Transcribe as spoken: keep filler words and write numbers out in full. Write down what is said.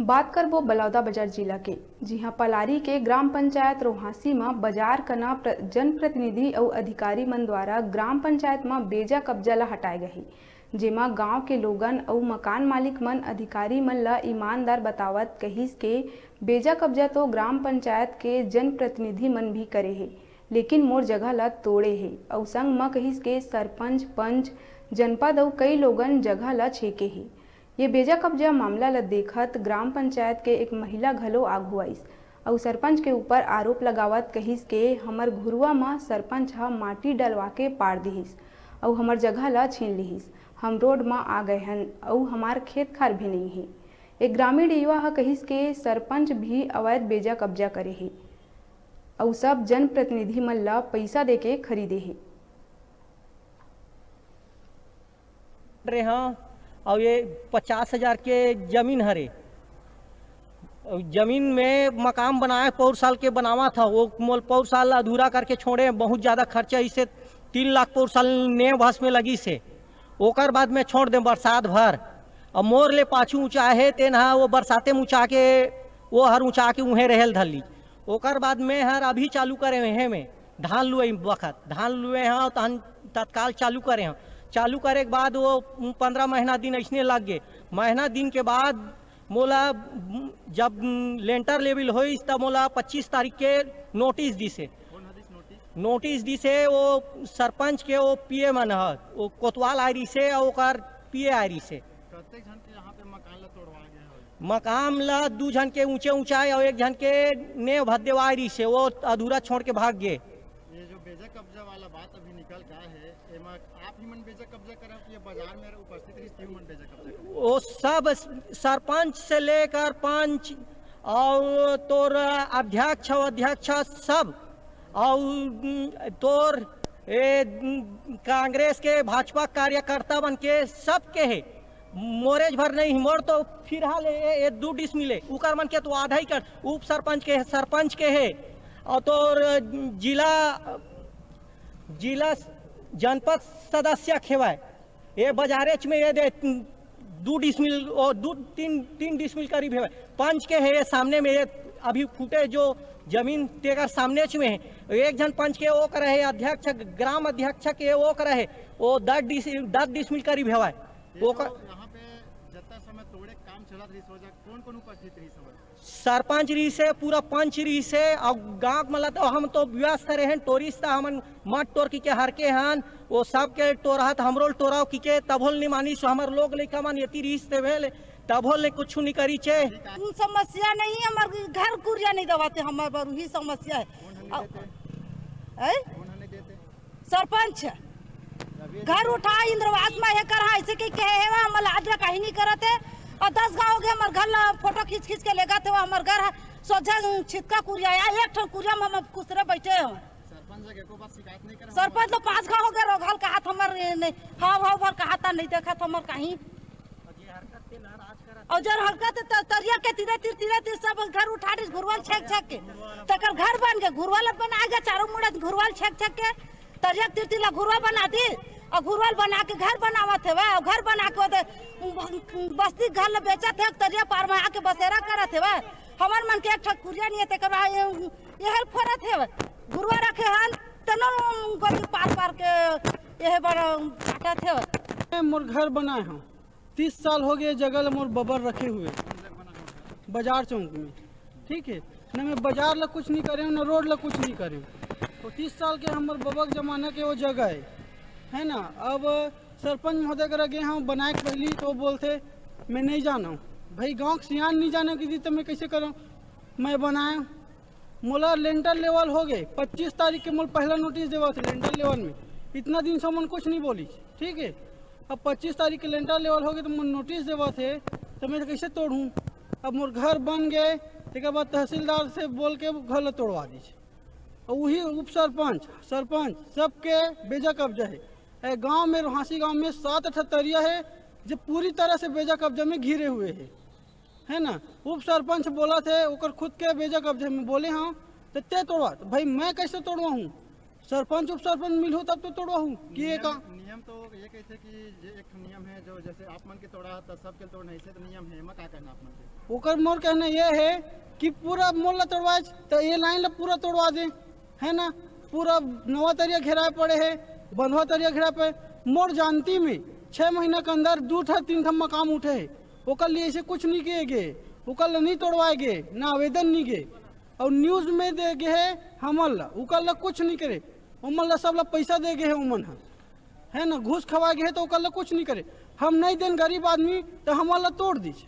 बात करबो बलौदाबाजार जिला के, जिहां पलारी के ग्राम पंचायत रोहासी म बाजार कना प्र-, जनप्रतिनिधि अउ अधिकारी मन द्वारा ग्राम पंचायत म बेजा कब्जा ल हटाए गए हे, जेमा गांव के लोगन अउ मकान मालिक मन अधिकारी मन ल ईमानदार बतावत कहिस के बेजा कब्जा तो ग्राम पंचायत के जनप्रतिनिधि मन भी करे हे, लेकिन मोर जगह ल तोड़े हे अउ संग म कहिस के सरपंच, पंच, जनपद अउ कई लोगन जगह ल छेके हे। ये बेजा कब्जा मामला ल देखत ग्राम पंचायत के एक महिला घलो आघू आइस अउ सरपंच के ऊपर आरोप लगावत कहिस के हमर घुरुवा म सरपंच ह माटी डलवा के पार दिहिस अउ हमर जगह ल छीन लिहिस। हम रोड म आ गए हन अउ हमार खेत खार भी नइ हे। एक ग्रामीण युवा ह कहिस के सरपंच भी अवैध बेजा कब्जा करे हे अउ सब जनप्रतिनिधि मन ल पइसा देके खरीदे हे। रे हाँ, अउ ये पचास हजार के जमीन हरे। अउ जमीन में मकान बनाए पौर साल के बनावा था, वो मोल पौर साल अधूरा करके छोड़े, बहुत ज्यादा खर्चा, इसे तीन लाख पौर साल नेव भस में लगी से। ओकर बाद में छोड़ दे बरसात भर। अब मोर ले पाछू ऊंचा हे, तेन हा वो बरसाते में ऊंचा के, वो हर ऊंचा के उहें रहेल धली। ओकर बाद में हर अभी चालू करे हे में धान लुए बखत, धान लुए हैं, तहन तत्काल चालू करे हैं। चालू करे के बाद वो पंद्रह महीना दिन ऐसने लग गए। महीना दिन के बाद मोला जब लेंटर लेवल होइस, तब मोला पच्चीस तारीख के नोटिस दिसे। कौन हदिस नोटिस? नोटिस दिसे वो सरपंच के, वो पीए मन ह, वो कोतवाल आय रिसे, अउ ओकर पीए आय रिसे। कतेक झन के यहाँ पे मकान ला तोड़वा गया है? मकान ला दू झन के ऊंचे ऊंचाई अउ एक झन के नेव भद्देवाय रिसे, वो अधूरा छोड़ के भाग गए। ये जो बेजा कब्जा वाला बात अभी निकल के आया है, एमा आप ही मन बेजा कब्जा करे हो कि ये बाजार में उपस्थित रहिस, तेहू मन बेजा कब्जा करे? वो सब सरपंच से लेकर पंच अउ तोर अध्यक्ष अउ अध्यक्ष सब अउ, उम, तोर ए, उम, कांग्रेस के भाजपा कार्यकर्ता मन के सब के हे। मोरेज भर नहीं, मोर तो फिलहाल ए, ए दू डिसमिल हे, उकर मन के तो आधा ही कर, उप सरपंच के हे, सरपंच के हे, अउ तोर जिला, जिला जनपद सदस्य हेवय। ये बजारेच में ये दे, दू डिसमिल, ओ, दू, तीन, तीन डिसमिल करीब हे। पंच के हे, ये सामने में ये अभी फुटे जो जमीन तेकर सामनेच में हे। एक झन पंच के वो करे हे, अध्यक्ष, ग्राम अध्यक्ष के वो करे हे, वो दस डिस-, दस डिसमिल करीब हेवय। ये वो जो कर- यहाँ पे जत्ता समय तोड़े काम चलत रहिस, हो जा, कौन कौन उपस्थित रहिस हवय? सरपंच रहिसे, पूरा पंच रहिसे, अउ गांव के मतलब तो हम तो व्यस्त रहेन, टोरिस त हमन मत टोर किके हरके हन, वो सब के टोरहा त हमरो ल टोराव किके, तभो ल नि मानिस, हमर लोग लइका मन एती रहिस तेवे ले, तभो ले कुछु नि करिचे। समस्या नहीं, हमर घर कुरिया नहीं देवाथे, हमर बर उही समस्या है। हैं? सरपंच घर उठा, इंद्रवास में हे कर, हाँ, ऐसे कही कहे हे, हमर लाज ला कहीं नहीं करत हे। अउ दस गाँव हो गए, हमर घर ला फोटो खींच खींच के लेगत हे, हमर घर ह सोझा छितका कुरिया आय, एक ठन कुरिया में हम कुसरे बैठे हो। सरपंच जग एको बार शिकायत नहीं करे? सरपंच तो पाँच गाँव हो गए, रोघाल कहात हमर ए, नहीं, हाव हाव भर कहाता नहीं देखत हमर कहीं। अउ जर हरकत त-, तरिया के तीरे तीर, तीरे तीर सब घर उठा दिस घुरवाल छेक छेक के। तेकर घर बन के घुरवाल बना के चारों मुड़ा घुरवाल छेक छेक के तरिया के तीर तीर ला घुरवाल बना दी। अउ घुरवाल बना के घर बनावत हेवय। अउ घर बना के ओदे बस्ती घर ला बेचत हे, तरिया पार में आके बसेरा करत हेवय। हमर मन के एक ठक कुरिया नहीं हे, तेकर बाद ये, ये हेल फोरत हेवय। घुरवा रखे हन, तेनो गोदी पार पार के ये बर काटत हेवय। मैं मोर घर बनाए हूँ। तीस साल हो गए जगह ल मोर बबर रखे हुए, बाजार चौक में, ठीक है। न मैं बाजार ला कुछ नहीं करे हूँ, न रोड ला कुछ नहीं करे हूँ। तो तीस साल के हमर बबर जमाना के वो जगह है, है ना। अब सरपंच महोदय करा गे हूँ बनाए के पहली, तो वो बोलते, "मैं नहीं जाना हूँ।" भाई, गाँव के सियान नहीं जाने की दी, तो मैं कैसे करूँ? मैं बनाया, मोला लेंटर लेवल हो गए, पच्चीस तारीख के मोला पहला नोटिस देवा थे लेंटर लेवल में। इतना दिन से मन कुछ नहीं बोली, ठीक है। अब पच्चीस तारीख के लेंटर लेवल हो गए तो मोला नोटिस देवा थे, तो मैं कैसे तोड़ूँ? अब मोर घर बन गए, तेकर बाद तहसीलदार से बोल के घर ला तोड़वा दीजिए। और वही उप सरपंच, सरपंच सबके बेजा कब्जा है। ए गांव में, रोहासी गांव में सात ठो तरिया है, जो पूरी तरह से बेजा कब्जा में घिरे हुए है। है ना, उप सरपंच बोला थे, ओकर खुद के बेजा कब्जे में बोले, "हाँ, तो ते तोड़वा।" तो भाई, मैं कैसे तोड़वा हूँ? सरपंच, उप सरपंच मिलहू तब तो तोड़वा हूँ कि ये का। हम तो ये कहते कि ये एक ठो नियम है, जो जैसे आप मन के तोड़ा तो सबके तोड़ना, ऐसे तो नियम है, एमा का कहना आप मन के? ओकर मोर कहना ये है कि पूरा मोल ला तोड़वाए, तो ये लाइन ला पूरा तोड़वा दे, है ना? पूरा नवा तरिया घेराए पड़े है, बंधवा तरिया घेराए पड़े। मोर जानती में छः महीना के अंदर दू ठा तीन ठा मकाम उठे है, ओकर लिए ऐसे कुछ नहीं किए गए, ओकर ला नहीं तोड़वाए गए, ना आवेदन नहीं गए। और न्यूज में दे गए है हमन ला, ओकर ला कुछ नहीं करे, ओमन ला सब ला पैसा दे गए है ओमन ह, है ना? घूस खवा गए है तो ओकर ला कुछ नहीं करे। हम नहीं देन गरीब आदमी तो हमन ला तोड़ दीजिए,